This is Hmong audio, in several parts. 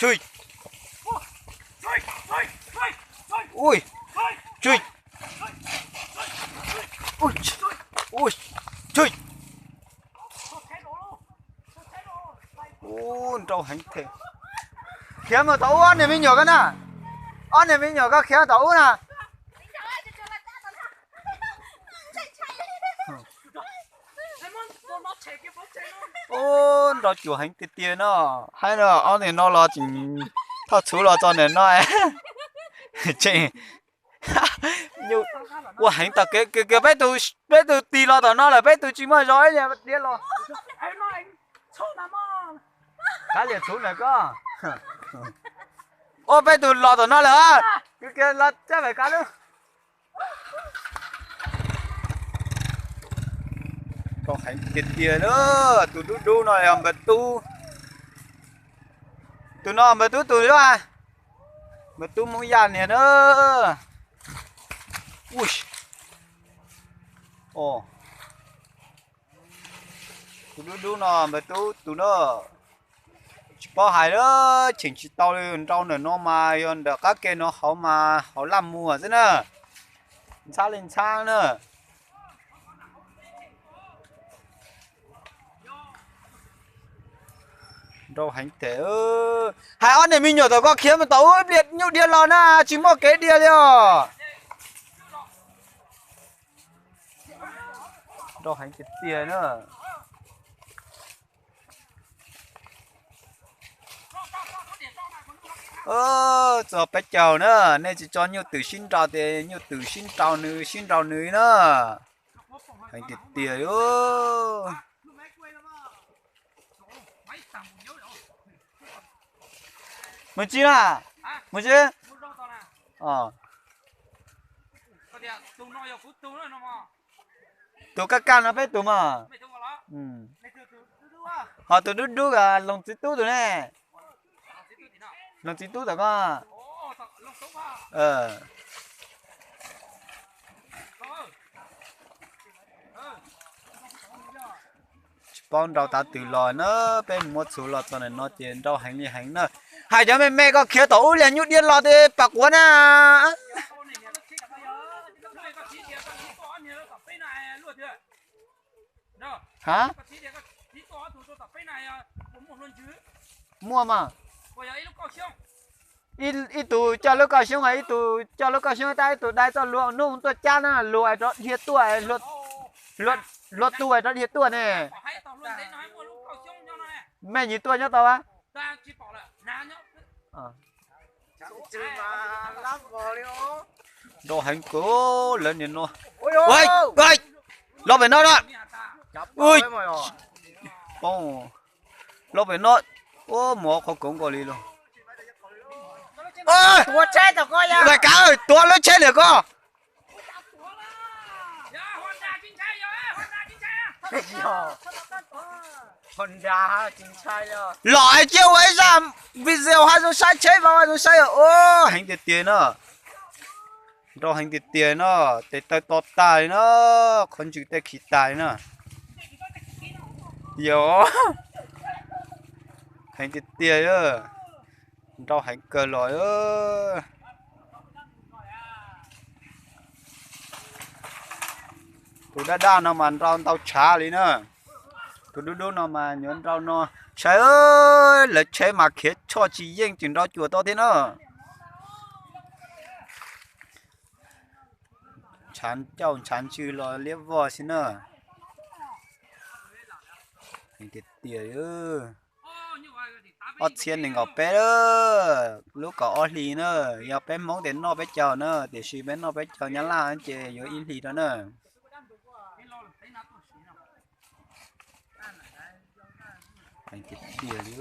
Tui. Ui. Tui. Ui. Ui. Tui. Ub, nrau heev thiab. Khiav mus tom ub ob niag me nyuam koj na. Ob niag me nyuam koj khiav tom ub na. Ub, nrau cuam heev tiag tiag no. Hais no ob niag no los tseem thauj txhuv los txog ntawm no. Tseem ua heev tom kev, peb tus, peb tus tig los tom no lawm, peb tus tsis muaj zog ib niag diav los. Qab liam txhuv ntawm koj. Ua peb tus los tom no lawm, kws kiag los caj pem qab lub. Nrau heev tiag tiag na. Tus dub dub no yog npawg Tub. Tus no npawg Tub tus, npawg Tub Hmoob Yaj niag na. Tus dub dub no npawg Tub tus na. Tsis paub hais lawm, cheem tsis tau li, nrau ntawm no mas yog ntawm qab ke no hauv mas hauv laj muag xwb na. Ntxhab li ntxhab na. Nrau heev tiag. Hais ob niag me nyuam tom koj khiav mus tom ub ib pliag nyuj dhia los na, tsis muaj kev dhia li os. Nrau heev tiag tiag na. Txog peb caug na, nej tsis tso nyuj twm sib nraus ces nyuj twm sib nraus nws sib nraus nws na. Heev tiag tiag. Mus tsis na, mus tsis. Tus kaj kaj no peb tus mas. Ho tus dub dub Loos Txiv Tub tus ne. Loos Txiv Tub tom koj. Tsis paub nrau tav twg los na, peb muab txhuv los txog ntawm no ces nrau heev li heev na. Hais cov me me koj khiav tom ub liag nyuj dhia los tej pam quav na. Ha? Muaj mas. Ib tug coj lub kauj xyoob, ib tug coj lub kauj xyoob tab ib tug dai txoj hlua nub tuaj cab na, hlua rov dhia tuaj, hlua tu rov dhia tuaj ne. Mej nyuam tuaj nyob tau a? Nrau heev kawg lawv niam no. Los pem no na. Los pem no. Ua mov qhov koov nkaus li los. Tuav lub tsheb lawm koj. Los hais cia ua ib zaj video hais zoo saib tsheb mas hais zoo saib. Heev tiag tiag no. Nrau heev tiag tiag no. Tes taw to tas li no. Qhov ntsws tej khi tas li no. Yog heev tiag tiag. Nrau heev kawg los. Tus daj daj no mas nrau ntau tshav li na. Tus dub dub no mas nyuam nrau no. Saib, lawv tsheb mas khiav choj tsis yeej tseem nrau cuam tau thiab na. Ntshav ncauj ntshav ntsws los liab vog xwb na. Tiag tiag. Ob txhiab nees nkaum peb, lub kaum ob hlis na. Yog peb Hmoob ces noj peb caug na, tiam sis peb noj peb caug Nyab Laj ces yuav ib hlis rau na. Tiag tiag li.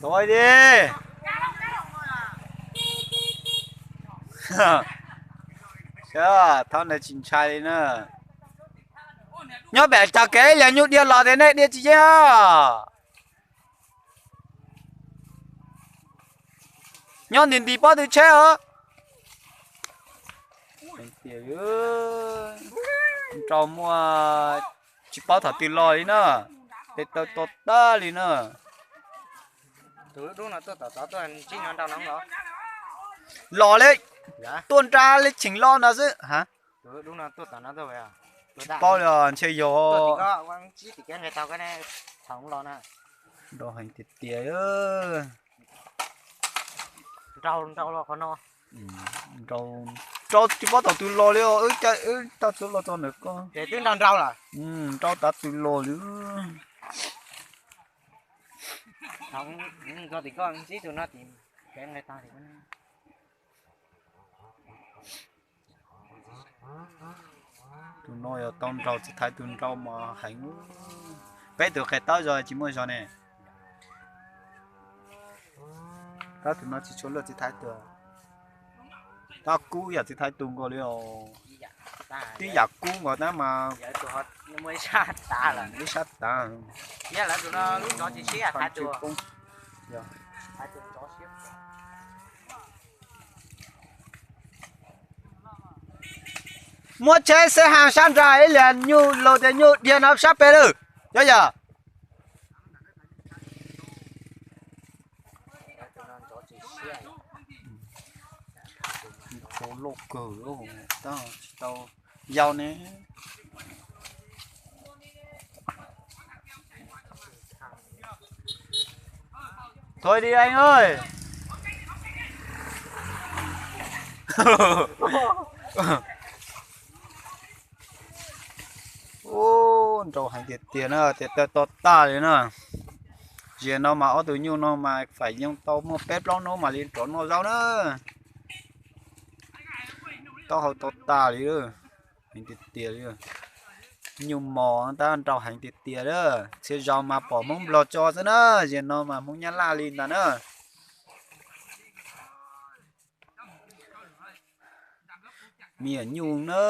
Tuag di. Thab ntawd tsis ntshai li na. Nyob pem tog kev liag nyuj dhia los tias nej dhia tsis yeej os. Nyob nti nti pob tw tsheb os. Nrau muaj tsis paub thaum twg los li na, tes taw to tag li na. Los li, tuaj nra li tseem los no xwb ha. Tsis paub li os, ntshe yog. Nrau heev tiag tiag. Nrau tsis paub thaum twg los li os, wb tau txhua los txog ntawm ko. Nrau tav twg los li. Tus no yog tau nraug txiv thaiv tus nrau mas heev. Peb tus qe taub zog tsis muaj zog ne. Tab tus no tsis tshua luaj txiv thaiv tus. Tab kub yam txiv thaiv tus nkaus li os. Tib yam kub nkaus tab mas ib sab tav. Muab tsheb xeb haa sab nrad ib liam nyuj laus tias nyuj dhia no sab pem lawm. Yog yam loj kawg, tab tsis tau yau ne. Thôi đi anh ơi. Ub, nrau heev tiag tiag na, tes taw to tag li na. Ziag no mas ob tug nyuj no mas fam yoo tau muaj peb plaub hnub mam li rov noj zaub na. Taub hau to tag li, heev tiag tiag li. Nyuj mos tab nrau heev tiag tiag lawm, txhia zaus mas pom Hmoob Nplog tso xwb na, ziag no mas Hmoob Nyab Laj li ntag na. Me nyuam nyuj na,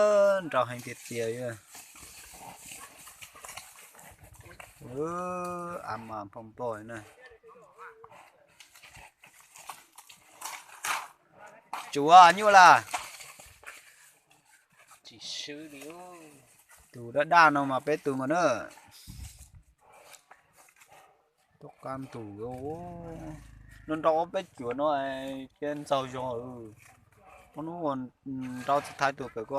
nrau heev tiag tiag li. A mas npog npog na. Tsuav nyuj las. Tus daj daj no mas peb tus nkaus na. Tuaj qab ntug, nrau ob peb cuam no cia ntxaug zog. Ob hnub nrau txiv thaiv tus pem ko,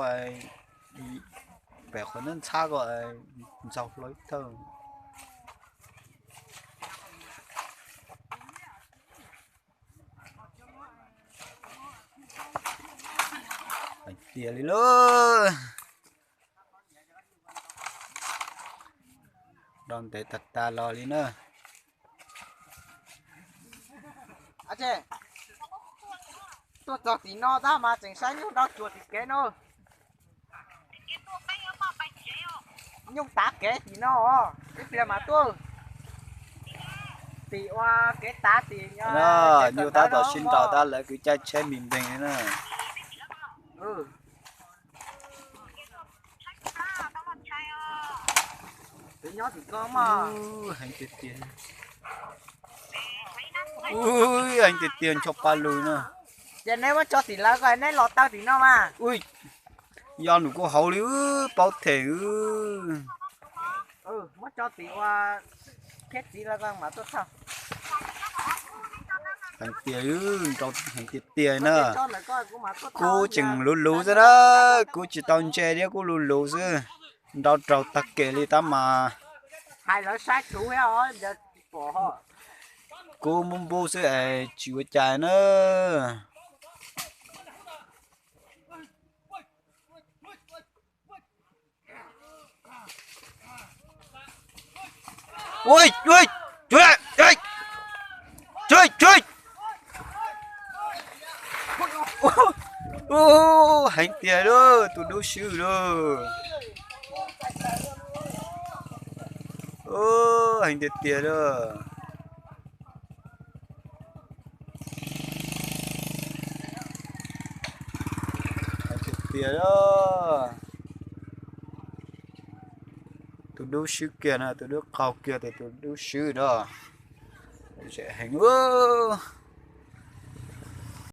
pem qhov nab ntxhab ko ntxaug hlo ib thawj. Tiag li lauj. Nrau ntev tag tag los li na. Tuaj txog tim no tab mas tseem saib nyuj nrau tsuas tim kev no. Nyuj tav kev tim no os, ib pliag mas tuaj. Tim ua kev tav tim. Nyuj tab tom sib nrau tab lawv kwv caij tsheb npis npeeg li na. Heev tiag tiag. Heev tiag tiag, ncho pa lug na. Ces neb muab tso tim lawv ko, neb los taw tim no mas. Yog nws kuj hauv li, paub them. Muab tso tim ua khiab txiv lawv ko mas tuaj txog. Heev tiag, nrau heev tiag tiag na. Kuv tseem luv luv xwb na, kuv tsis tau ntse thiab kuv luv luv xwb. Nrau raug tag kev li tab mas. Hais lawv saib kuv thiab os, tsis pom ho. Kuv muab npub xwb es tsis ua cas na. Ui, ui, ui, ui, ui, ui. Ub, heev tiag lauj, tus dub swb lauj. Ub, heev tiag tiag lauj. Heev tiag tiag lauj. Tus dub swb kiag no, tus dub qaug kiag tes tus dub swb no. Zem heev ub.